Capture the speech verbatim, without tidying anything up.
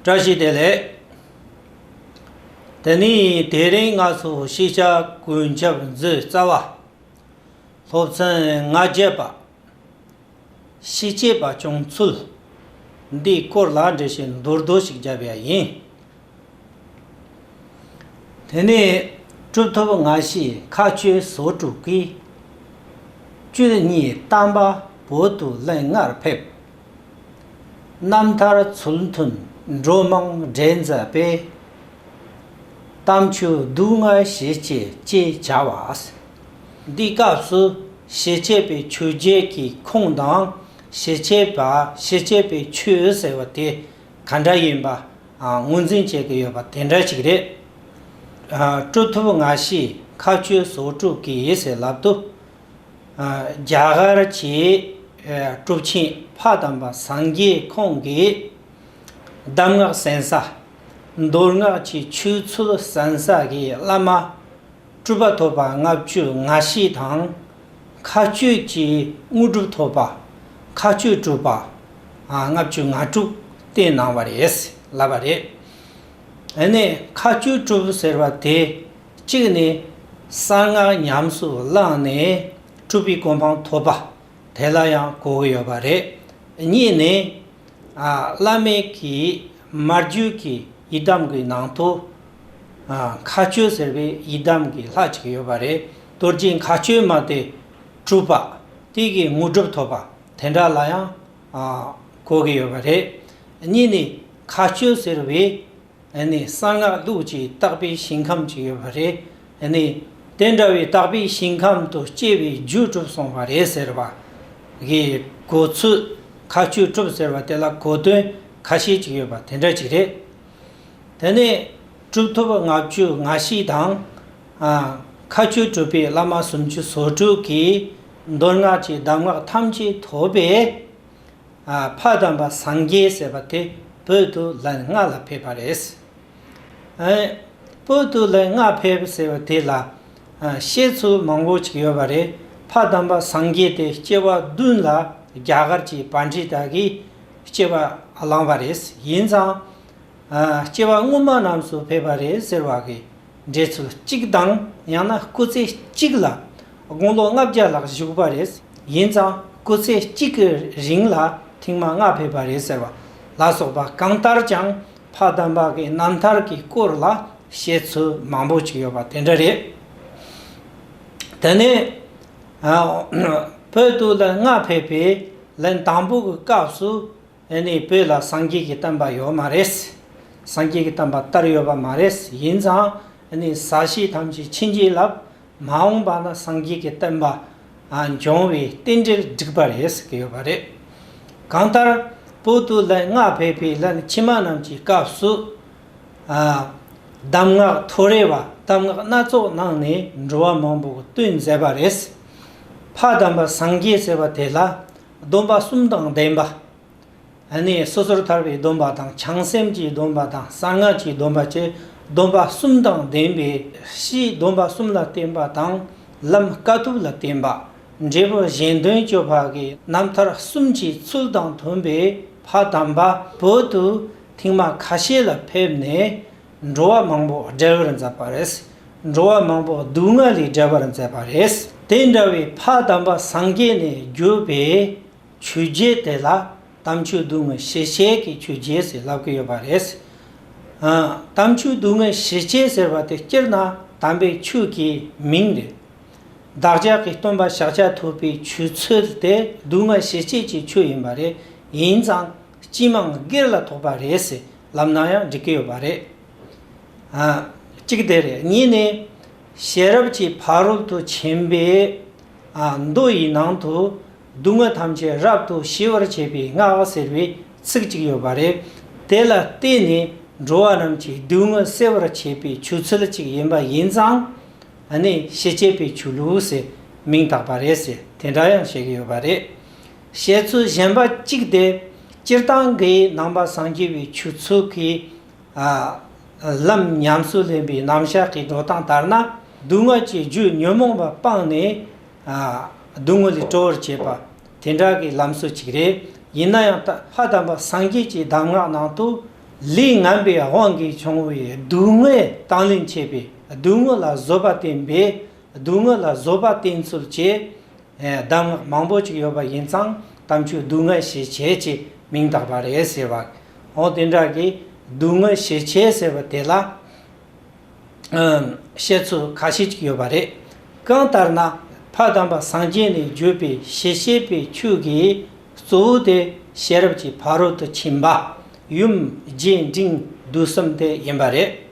བཀྲ་ཤིས་བདེ་ལེགས། དེ་ནས་དེ་རིང་ང་ཚོ་ཤེས་བྱ་ཀུན་ཁྱབ་མཛོད་རྩ་བ། སློབ་ཚན་ང་བརྒྱད་པ། ཤེས་བྱེད་པ་བྱུང་ཚུལ། འདིའི་སྐོར་ལ་འགྲེལ་བཤད་མདོར་བསྡུས་ཤིག་བརྒྱབ་ཡ་ཡིན། དེ་ནས་གྲུབ་ཐོབ་ང་ཤེས་མཁའ་སྤྱོད་བཟོ་གྲུབ་ཀྱིས། བཅུ་གཉིས་བསྟན་པ་བོད་དུ་ལན་ལྔར་ཕེབས། རྣམ་ཐར་ཚུལ་མཐུན་འགྲོ་མང་འདྲེན་མཛད་པའི། དམ་ཆོས་སྡུག་བསྔལ་ཞི་བྱེད་ཅེས་བྱ་བ། འདིའི་སྐབས་སུ་ཞི་བྱེད་པའི་ཆོས་བརྒྱད་ཀྱི་ཁུངས་དང་། ཞི་བྱེད་པ་ཞི་བྱེད་པའི་ཆོས་ཟེར་བ་དེ་ག་འདྲ་ཡིན་པ་ངོས་འཛིན་བྱེད་ཀྱི་ཡོད་པ་དེ་འདྲ་ཞིག་རེད། གྲུབ་ཐོབ་ང་ཤེས་མཁའ་སྤྱོད་བཟོ་གྲུབ་ཀྱིས་ཟེར་ལབ་དུས། རྒྱ་གར་གྱི་གྲུབ་ཆེན་ཕ་དམ་པ་སངས་རྒྱས་ཁོང་གི་གདམས་ངག་གསན་ས། མདོ་སྔགས་ཀྱི་ཆོས་ཚུལ་གསན་ས་གི་བླ་མ་གྲུབ་པ་ཐོབ་པ་ལྔ་བཅུ་ང་བཞི་དང་། མཁའ་སྤྱོད་ཀྱི་དངོས་གྲུབ་ཐོབ་པ། མཁའ་སྤྱོད་གྲུབ་པ། ལྔ་བཅུ་ང་དྲུག་བསྟེན་གནང་བ་རེད་ལབ་པ་རེད། ཨ་ནི་མཁའ་སྤྱོད་གྲུབ་ཟེར་བ་དེ། གཅིག་ནི་གསང་སྔགས་ཉམས་སུ་བླངས་ནས་གྲུབ་པའི་གོ་འཕང་ཐོབ་པ་དེ་ལ་ཡང་གོ་གི་ཡོད་པ་རེད། གཉིས་ནི་ཨ་བླ་མེད་ཀྱི་མ་བརྗོད་ཀྱི་ཡི་དམ་གྱི་ནང་དུ་ཨ་མཁའ་སྤྱོད་ཟེར་བའི་ཡི་དམ་གྱི་ལྷ་ཅིག་ཡོད་པ་རེད། རྡོ་རྗེ་མཁའ་སྤྱོད་མ་དེ་གྲུབ་པ་དེ་གི་དངོས་གྲུབ་ཐོབ་པ་དེ་འདྲ་ལ་ཡང་ཨ་གོ་གི་ཡོད་པ་རེད། གཉིས་ནི་མཁའ་སྤྱོད་ཟེར་བའི། ཨ་ནི་གསང་སྔགས་ལུགས་ཀྱི་བརྟག་པའི་ཞིང་ཁམས་ཅིག་ཡོད་པ་རེད། ཨ་ནི་དེ་འདྲ་བའི་བརྟག་པའི་ཞིང་ཁམས་དུ་སྐྱེ་བའི་རྒྱུ་གྲུབ་སོང་བ་རེད་ཟེར་བ་གི་གོ་ཚུལ། མཁའ་སྤྱོད་གྲུབ་ཟེར་བ་དེ་ལ་གོ་དོན་ཁ་ཤས་ཅིག་ཡོད་པ་དེ་འདྲ་ཅིག་རེད། དེ་ནས་གྲུབ་ཐོབ་ལྔ་བཅུ་ང་བཞི་དང་། ཨ་མཁའ་སྤྱོད་གྲུབ་པའི་བླ་མ་སུམ་ཅུ་སོ་དྲུག་གིས་མདོ་སྔགས་ཀྱི་གདམས་ངག་ཐམས་ཅད་ཐོབ་པས། ཨ་ཕ་དམ་པ་སངས་རྒྱས་ཟེར་བ་དེ་བོད་དུ་ལན་ལྔ་ལ་ཕེབས་པ་རེད། ཨ་བོད་དུ་ལན་ལྔ་ཕེབས་ཟེར་བ་དེ་ལ་ཨ་བཤད་ཚུལ་མང་པོ་ཅིག་ཡོད་པ་རེད། ཕ་དམ་པ་སངས་རྒྱས་དེ་སྐྱེ་བ་བདུན་ལ་རྒྱ་གར་གྱི་པཎྜི་ཏ་གིས་སྐྱེ་བ་བླངས་པ་རེད། ཡིན་ཙང་། ཨ་སྐྱེ་བ་སྔོན་མ་རྣམས་སུ་ཕེབས་པ་རེད་ཟེར་བ་གི་འགྲེལ་ཚུལ་གཅིག་དང་། ཡང་ན་སྐུ་ཚེ་གཅིག་ལ་དགུང་ལོ་ལྔ་བརྒྱ་ལྷག་བཞུགས་པ་རེད། ཡིན་ཙང་སྐུ་ཚེ་གཅིག་གི་རིང་ལ་ཐེངས་མ་ལྔ་ཕེབས་པ་རེད་ཟེར་བ་ལ་སོགས་པ། གང་ལྟར་ཀྱང་ཕ་དམ་པ་གི་རྣམ་ཐར་གྱི་སྐོར་ལ་བཤད་ཚུལ་མང་པོ་ཅིག་ཡོད་པ་དེ་འདྲ་རེད། དེ་ནས་ཨ་བོད་དུ་ལན་ལྔ་ཕེབས་པའི་ལན་དང་པོ་གི་སྐབས་སུ། ཨ་ནི་བོད་ལ་སངས་རྒྱས་ཀྱི་བསྟན་པ་ཡོད་མ་རེད། སངས་རྒྱས་ཀྱི་བསྟན་པ་དར་ཡོད་པ་མ་རེད། ཡིན་ཙང་ཨ་ནི་ས་གཞི་ཐམས་ཅད་ཕྱིན་ཅི་ལོག་མ་འོངས་པ་ན་སངས་རྒྱས་ཀྱི་བསྟན་པ་ཨ་འབྱུང་བའི་རྟེན་འབྲེལ་བསྒྲིགས་པ་རེད་ཟེར་གྱི་ཡོད་པ་རེད། གང་ལྟར་བོད་དུ་ལན་ལྔ་ཕེབས་པའི་ལན་ཕྱི་མ་རྣམས་ཀྱི་སྐབས་སུ། ཨ་གདམས་ངག་ཐོ་རེ་བ་གདམས་ངག་སྣ་ཚོགས་གནང་ནས་འགྲོ་བ་མང་པོར་སྟོན་མཛད་པ་རེད། ཕ་དམ་པ་སངས་རྒྱས་ཟེར་བ་དེ་ལ་སྡོམ་པ་གསུམ་དང་ལྡན་པ། ཨ་ནི་སོ་སོར་ཐར་པའི་སྡོམ་པ་དང་། བྱང་སེམས་ཀྱི་སྡོམ་པ་དང་། གསང་སྔགས་ཀྱི་སྡོམ་པ་བཅས་སྡོམ་པ་གསུམ་དང་ལྡན་པའི་ཕྱིའི་སྡོམ་པ་གསུམ་ལ་བརྟེན་པ་དང་། ལམ་དཀའ་ཐུབ་ལ་བརྟེན་པ། འབྲས་བུ་གཞན་དོན་སྤྱོད་པ་གི་རྣམ་ཐར་གསུམ་གྱི་ཚུལ་དང་མཐུན་པའི་ཕ་དམ་པ་བོད་དུ་ཐེངས་མ་ཁ་ཤས་ལ་ཕེབས་ནས་འགྲོ་བ་མང་པོ་བསྒྲལ་བར་མཛད་པ་རེད། འགྲོ་བ་མང་པོ་སྡུག་བསྔལ་ལས་བསྒྲལ་བར་མཛད་པ་རེད། དེ་འདྲ་བའི་ཕ་དམ་པ་སངས་རྒྱས་ནས་བརྒྱུད་པའི་ཆོས་བརྒྱད་དེ་ལ་དམ་ཆོས་སྡུག་བསྔལ་ཞི་བྱེད་ཀྱི་ཆོས་བརྒྱད་ཟེར་ལབ་ཀྱི་ཡོད་པ་རེད། ཨ་དམ་ཆོས་སྡུག་བསྔལ་ཞི་བྱེད་ཟེར་བ་དེ་སྤྱིར་ན་དམ་པའི་ཆོས་ཀྱི་མིང་རེད། བདག་ཅག་གི་སྟོན་པ་ཤཱཀྱ་ཐུབ་པའི་ཆོས་ཚུལ་དེ་སྡུག་བསྔལ་ཞི་བྱེད་ཀྱི་ཆོས་ཡིན་པ་རེད། ཡིན་ཙང་སྤྱི་མང་སྒེར་ལ་ཐོགས་པ་རེད་ཟེར་ལབ་ན་ཡང་འགྲིག་གི་ཡོད་པ་རེད། ཨ་གཅིག་དེ་རེད། གཉིས་ནི། ཤེས་རབ་ཀྱི་ཕ་རོལ་ཏུ་ཕྱིན་པའི་ཨ་མདོ་ཡི་ནང་དུ་སྡུག་བསྔལ་ཐམས་ཅད་རབ་ཏུ་ཞི་བར་བྱེད་པའི་སྔགས་ཟེར་བའི་ཚིག་ཅིག་ཡོད་པ་རེད། དེ་ལ་བརྟེན་ནས་འགྲོ་བ་རྣམས་ཀྱི་སྡུག་བསྔལ་སེལ་བར་བྱེད་པའི་ཆོས་ཚུལ་ཅིག་ཡིན་པ་ཡིན་ཙང་། ཨ་ནི་ཞི་བྱེད་པའི་ཆོས་ལུགས་ཟེར་མིང་བཏགས་པ་རེད་ཟེར་དེ་འདྲ་ཡང་བཤད་ཀྱི་ཡོད་པ་རེད། བཤད་ཚུལ་གཞན་པ་གཅིག་དེ། སྤྱིར་བཏང་གི་ནང་པ་སངས་རྒྱས་པའི་ཆོས་ཚུལ་གྱི་ཨ་ལམ་ཉམས་སུ་ལེན་པའི་རྣམ་གཞག་གི་འགྲོ་སྟངས་ལྟར་ན། སྡུག་བསྔལ་གྱི་རྒྱུ་ཉོན་མོངས་པ་སྤངས་ནས་ཨ་སྡུག་བསྔལ་ལས་གྲོལ་བར་བྱེད་པ་དེ་འདྲ་གི་ལམ་སྲོལ་ཅིག་རེད། ཡིན་ན་ཡང་ད་ཕ་དམ་པ་སངས་རྒྱས་ཀྱི་གདམས་ངག་ནང་དུ་ ལས་ངན་པའི་དབང་གིས་བྱུང་བའི་སྡུག་བསྔལ་དང་ལེན་བྱེད་པའི། སྡུག་བསྔལ་ལ་བཟོད་པ་བསྟེན་པའི། སྡུག་བསྔལ་ལ་བཟོད་པ་བསྟེན་ཚུལ་གྱི་གདམས་ངག་མང་པོ་ཅིག་ཡོད་པ་ཡིན་ཙང་། དམ་ཆོས་སྡུག་བསྔལ་ཞི་བྱེད་ཅེས་མིང་བཏགས་པ་རེད་ཟེར་བ། འོ་དེ་འདྲ་གི་སྡུག་བསྔལ་ཞི་བྱེད་ཟེར་བ་དེ་ལ། ཨམ། བཤད་ཚུལ་ཁ་ཤས་ཅིག་ཡོད་པ་རེད། གང་ལྟར་ན། ཕ་དམ་པ་སངས་རྒྱས་ནས་བརྗོད་པའི་ཞི་བྱེད་པའི་ཆོས་ཀྱི་གཙོ་བོ་དེ། ཤེས་རབ་ཀྱི་ཕ་རོལ་ཏུ་ཕྱིན་པ། ཡུམ་རྒྱས་འབྲིང་བསྡུས་གསུམ་དེ་ཡིན་པ་རེད།